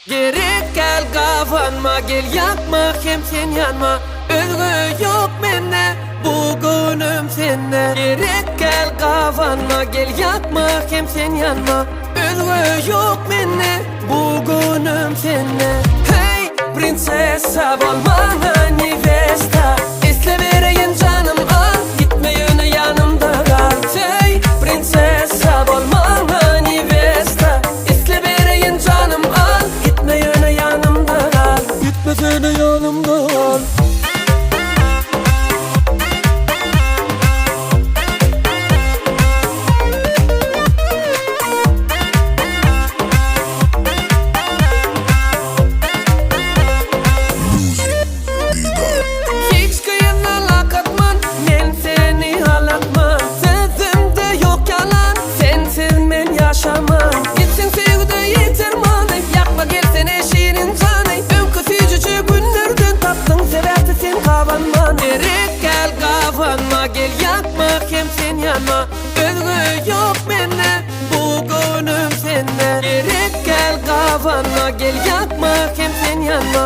Gerek gel gabanma gel ýakma hem sen ýanma Özge ýok mende bu göwnüm sende Gerek gel gabanma gel ýakma hem sen ýanma Özge ýok mende bu göwnüm sende Hey prinsessa bol maňa nevesta Isle bereýin janym al gitme ýöne ýanymda gal Hey prinsessa bol maňa nevesta Isle bereýin janym al gitme ýöne ýanymda gal Gitmesene ýanymda gal. Hiç gyz alakatman, men seni halatman Sözümde ýok ýalan, sensiz men ýaşaman Gitseň söýgüde ýiter many, ýakma gelsene şirin jany Öňki süýjüje günlerden tapdyň sebäpli sen gabanman Gerek gel gabanma, gel ýakma hem sen ýanma Özge ýok mende, bu göwnüm sende Gerek gel gabanma, gel ýakma hem sen ýanma.